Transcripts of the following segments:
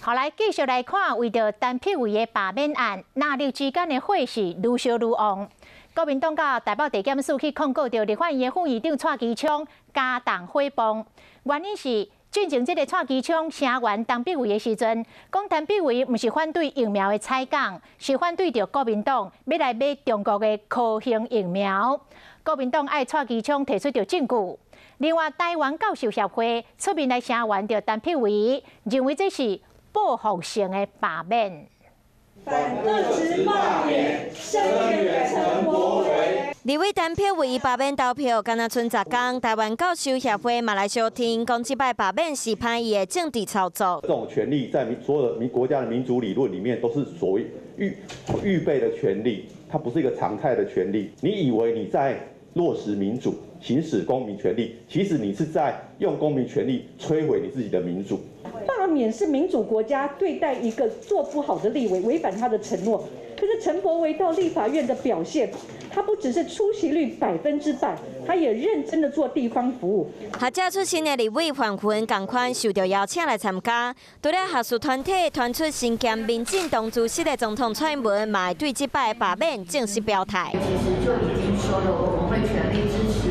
好，來繼續來看，為著陳柏惟的罷免案，藍綠之間的火勢愈燒愈旺。國民黨佮台北地檢署去控告著立法院的副院長蔡其昌加重誹謗，原因是進前這个蔡其昌聲援陳柏惟的時陣，講陳柏惟毋是反對疫苗的採購，是反對著國民黨欲來買中國的科興疫苗。國民黨愛蔡其昌提出著證據。另外，台灣教授協會出面來聲援著陳柏惟，認為這是報復性的罷免。反惡質罷免，聲援陳柏惟。立委陳柏惟罷免投票，敢若賰10工，台灣教授協會嘛來相挺，講這擺罷免是歹意的政治操作。這種權力在所有的民國家的民主理論裡面，都是所謂預備的權利，它不是一個常態的權利。你以為你在落實民主、行使公民權利，其實你是在用公民權利摧毀你自己的民主。罷免是民主國家對待一個做不好的立委，違反他的承諾。可是陳柏惟到立法院的表現，他不只是出席率100%，他也認真的做地方服務。學者出身的立委范雲仝款受著邀請來參加，除了學術團體傳出身兼民進黨主席的總統蔡英文，嘛會對這擺罷免正式表態。其實就已經說了，我們會全力支持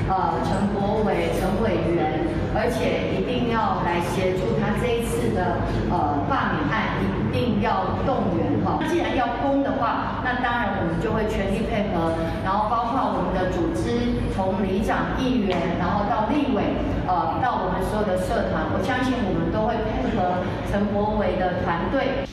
陳柏惟陳委員，而且一定要來協助他這一次的罷免案，一定要動員哈。既然要攻的話，那當然我們就會全力配合，然後包括我們的組織，從里長、議員，然後到立委，到我們所有的社團，我相信我們都會配合陳柏惟的團隊。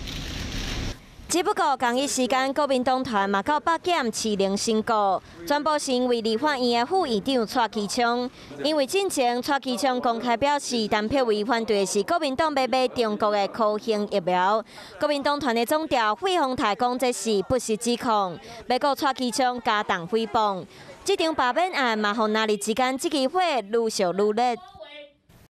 只不過仝一時間，國民黨團嘛到北檢士林申告，全部是因為立法院的副院長蔡其昌。因為進前蔡其昌公開表示，陳柏惟反對的是國民黨欲買中國的科興疫苗。國民黨團的總召費鴻泰講這是不實指控，欲告蔡其昌加重誹謗。這場罷免案嘛，予藍綠之間這支火愈燒愈烈。